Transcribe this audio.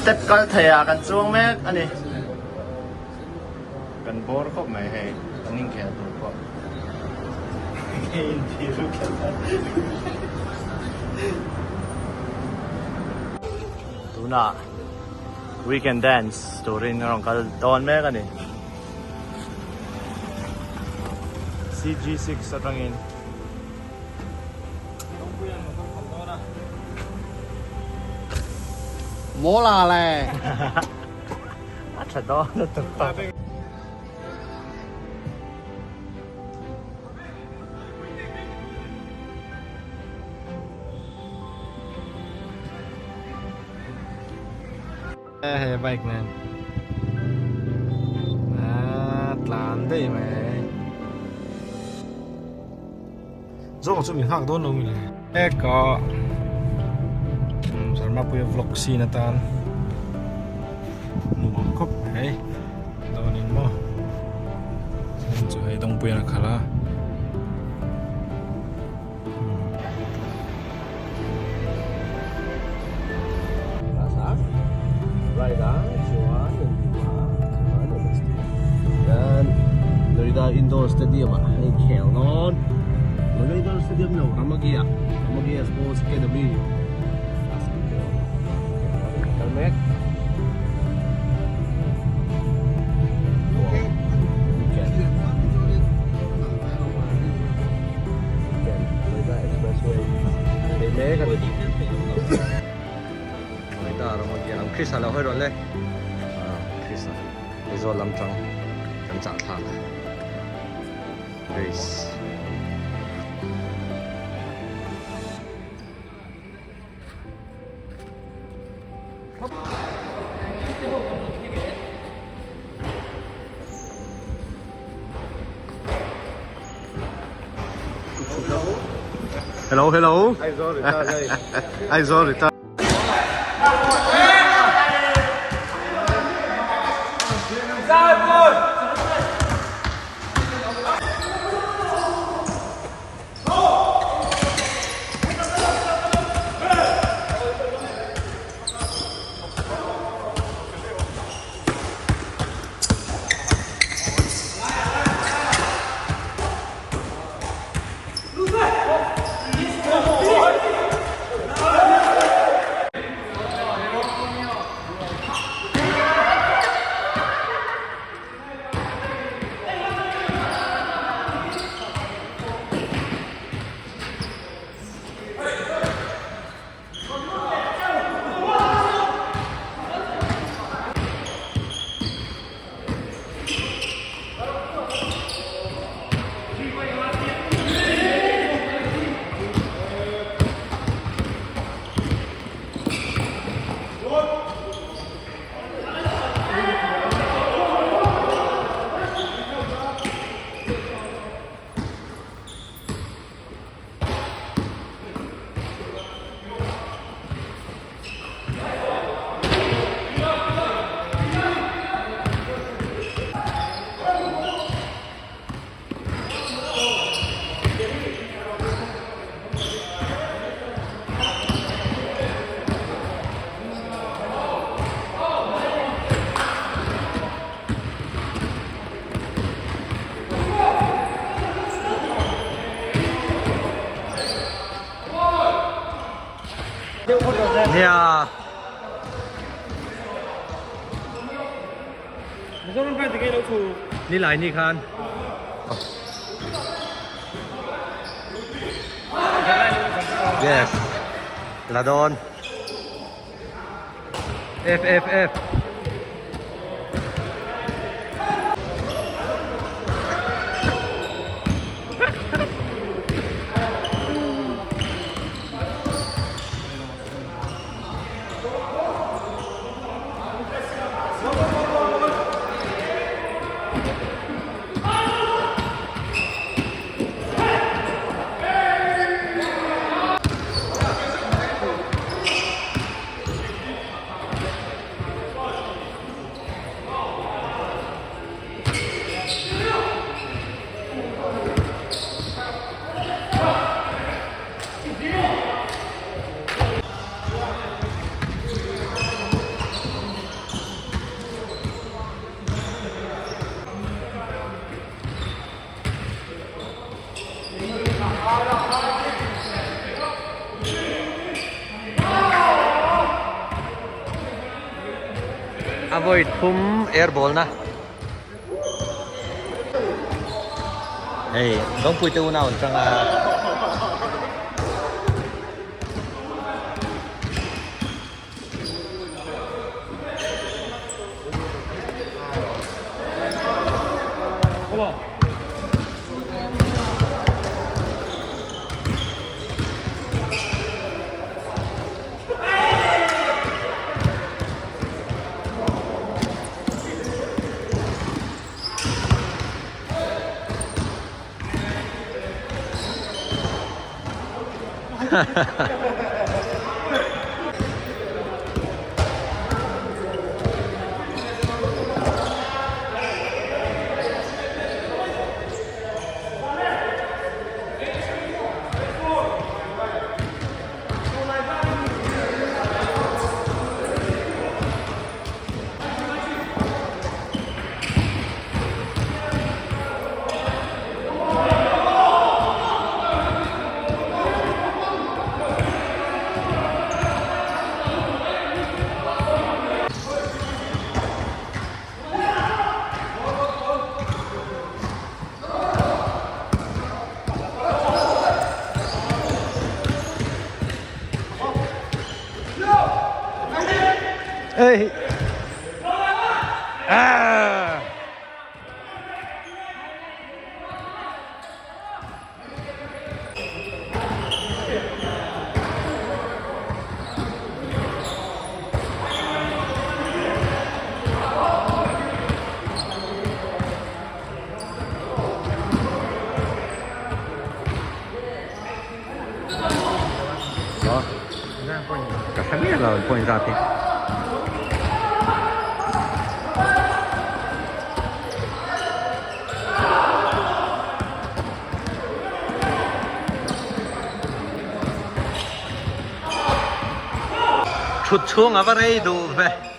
Step kal thei ah kan chuang mek a ni. Kan bawr khawp mai hei kan inkhel tur pawh. Tunah weekend dance turin a rawn kal dawn mek a ni. CG6 atangin. Mawla le! A tha dawn lutuk tawp. He bike nen a tlan daih mai. Zawng chu min nghak dawn lo mi le. Eka Sarmapuia vlog scene atan nuam khawp mai dawnin maw chu hei dawngpuian a khalh a. Noida Indoor Stadium ah hei khel dawn Noida Indoor Stadium lo Ramagia Ramagia Sports Academy basketball kal mek Christ a lo hawi rawn le Christ a Aizawl lam tang kan chah thlak Grace. Hello hello Aizawl return Nia. Ni lai ni khan. Yes. La dawn. F F F. vawi thum air ball na. Hei Dawngpui te unau an tang a. Hey. Ah. Ka hre miah lo point zat hi. Thut chhung a va rei duh ve.